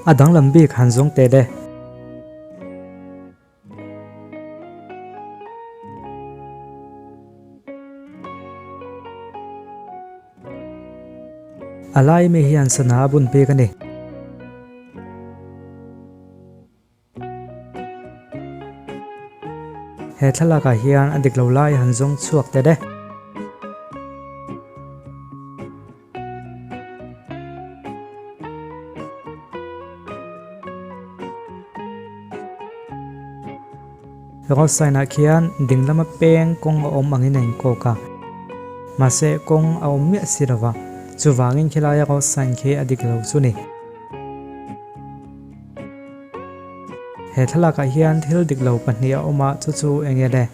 A danglam bik han zawng teh le. A lai mi hian sana a bun bik a ni. He thlalak ah hian a dik lo lai han zawng chhuak teh le. Road sign ah khian ding lama peng kawng a awm angin a inkawk a, mahse kawng a awm miah si lova, chuvangin khilai a road sign khi a dik lo chu ni. He thlalak ah hian thil dik lo pahnih a awm a, chu chu eng nge le?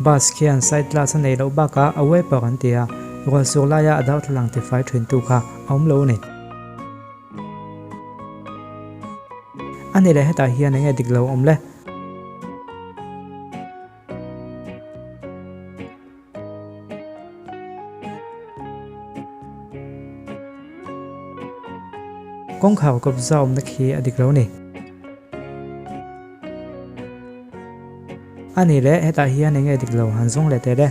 Bus khian side glass a neih loh bakah a wiper an ti a, rual sur laia a darthlalang tifai thintu kha a awm lo a ni. A ni leh hetah hian eng nge dik lo awm le? Kawngkhar kawpza awmna khi a dik lo ni. A nih leh hetah hian eng nge dik lo han zawng leh teh le.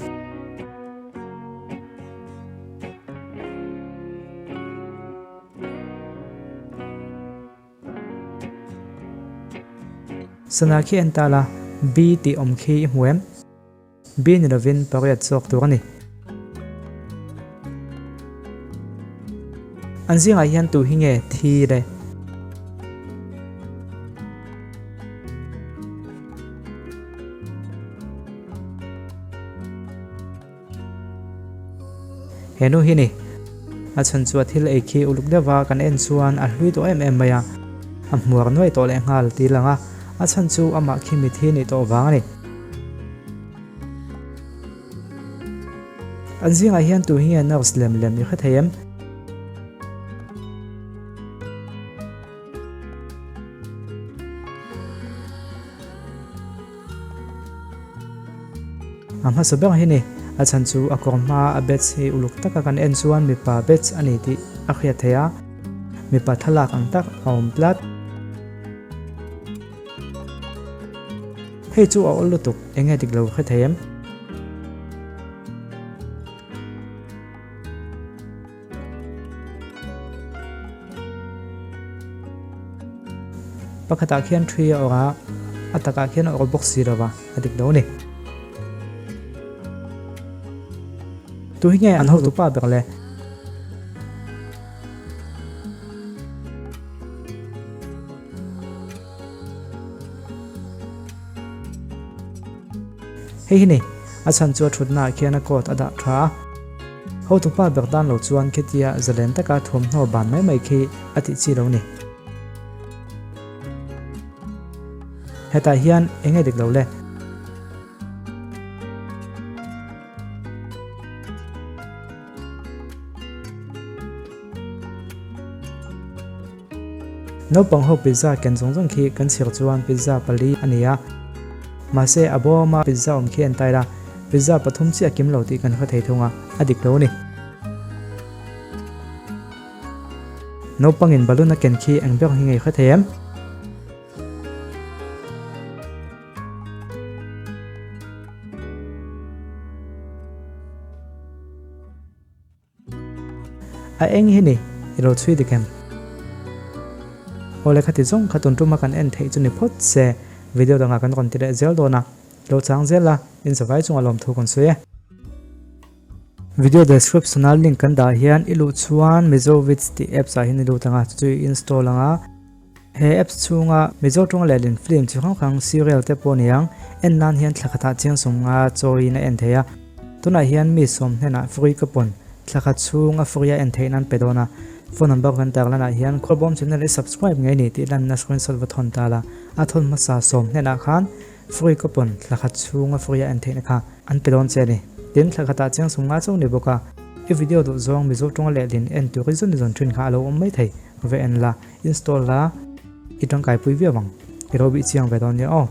Sana khi en ta la, B tih awm khi i hmu em? B ni lovin pariat zawk tur a ni. An zingah hian tu hi nge thi le? He nu hi ni. A chhan chu a thil ei khi uluk deuh a, kan en chuan a hlui tawh em em mai a. A hmuar nuai tawh leh nghal ti lang a, a chhan chu amah khi mithi nih tawh vang a ni. An zingah hian tu hi nge nurse lem lem i hre thei em? A hmasa ber hi ni, a chhan chu a kawr hma a bets hi uluk taka kan en chuan mipa bets a ni tih a hriat theih a, mipa thlalak ang tak a awm tlat. Hei chu a awl lutuk, eng nge dik lo hre thei em? Pakhatah khian thi a awrh a, a takah khian a awrh bawk si lo va, a dik lo a ni. Tu hi nge an hotu pa ber le? Hei hi ni, a chhan chu a thutnaah khian a coat a dah tha a. Hotupa ber tan lo chuan khitia zalen taka thuamhnaw ban mai mai khi a tih chi lo ni. Hetah hian eng nge dik lo le? Naupang ho pizza ken zawng zawng khi kan chhir chuan pizza pali a ni a. Mahse a bawma pizza awm khi a en tair a, pizza pathum chiah kim lo tih kan hre thei thung a, a dik lo a ni. Naupangin balloon a ken khi eng ber hi ngei hre thei em? A eng hi ni, i lo chhui dik em? Awle khati zawng kha tun tuma kan en theih chu ni phawt se, video dangah kan rawn ti leh zel dawn a, lo chang zel a, in zavai chunga lawmthu kan sawi e. Video description a link kan dah hian i luh chuan Mizo Vids tih apps ah hian i lut ang a, chu chu i install ang a. He apps chhunga Mizo tawng lehlin film chi hrang hrang serial te pawh ni ang, en nan hian thla khatah chiang sawmnga chawiin a en thei a. Tunah hian mi sawm hnenah free ka pawn, thla khat chhung a free a en theih nan pe dawn a. Phone number kan tar lanah hian Khawlbawm channel i subscribe ngei ni tih lanna screenshot va thawn ta la, a thawn hmasa sawm hnenah khan free ka pawn, thla khat chhung a free a en theihna kha an pe dawn che a ni. Tin, thla khatah chiang sawmnga chauh ni bawk a, i video duh zawng Mizo tawnga lehlin en tur i zawn i zawn thin kha a lo awm mai thei, va en la. Install la, i tangkaipui viau ang. I ro bih chiang ve dawn nia aw.